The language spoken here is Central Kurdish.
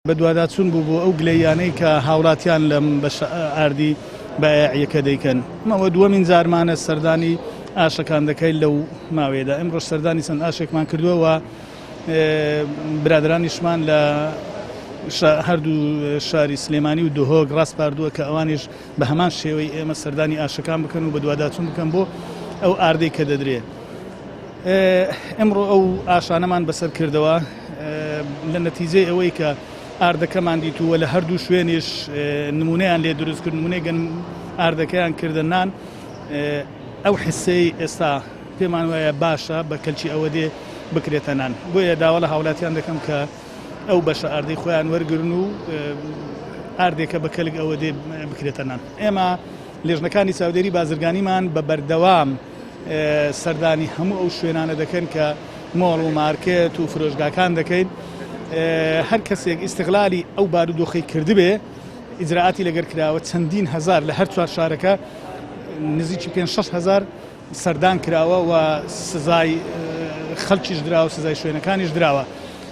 بەدواداچوون بوو بۆ ئەو گلەییانەی کە هاوڵاتیان لەم بەشە ئاردی بایەعیەکە دەیکەن. ئەوە دووەمین جارمانە سەردانی ئاشەکان دەکەین لەو ماوەیەدا. ئمڕۆش سەردانی چەند ئاشێکمان کردووە و برادرانیشمان لە هەردوو شاری سلێمانی و دهۆک ڕاسپاردووە کە ئەوانیش بە هەمان شێوەی ئێمە سەردانی ئاشەکان بکەن و بەدواداچوون بکەن بۆ ئەو ئاردەی کە دەدرێ. ئمڕۆ ئەو ئاشانەمان بەسەر کردەوە لە نەتیجەی ئەوەی کە ئاردەکەمان دیتووە لە هەردوو شوێنیش نمونەیان لێ دروست کرد نمونەی گەنم ئاردەکەیان کردە نان ئەو حسەی ئێستا پێمان وایە باشە بە کەلکی ئەوە دێ بکرێتە نان بۆیە داوا لە هاوڵاتیان دەکەم کە ئەو بەشە ئاردەی خۆیان وەرگرن و ئاردێکە بە کەلک ئەوە دێ بکرێتە نان ئێمە لێژنەکانی چاودێری بازرگانیمان بە بەردەوام سەردانی هەموو ئەو شوێنانە دەکەن کە مۆڵ و مارکێت و فرۆشگاکان دەکەین هەر کەسێک ئیستغلالی ئەو بارودۆخەی کردبێ ئیجرائاتی لەگەر کراوە چەندین هەزار لە هەر چوار شارەکە نزیکی 5 هزار سەردان کراوە و سزای خەڵکیش دراوە سزای شوێنەکانیش دراوە.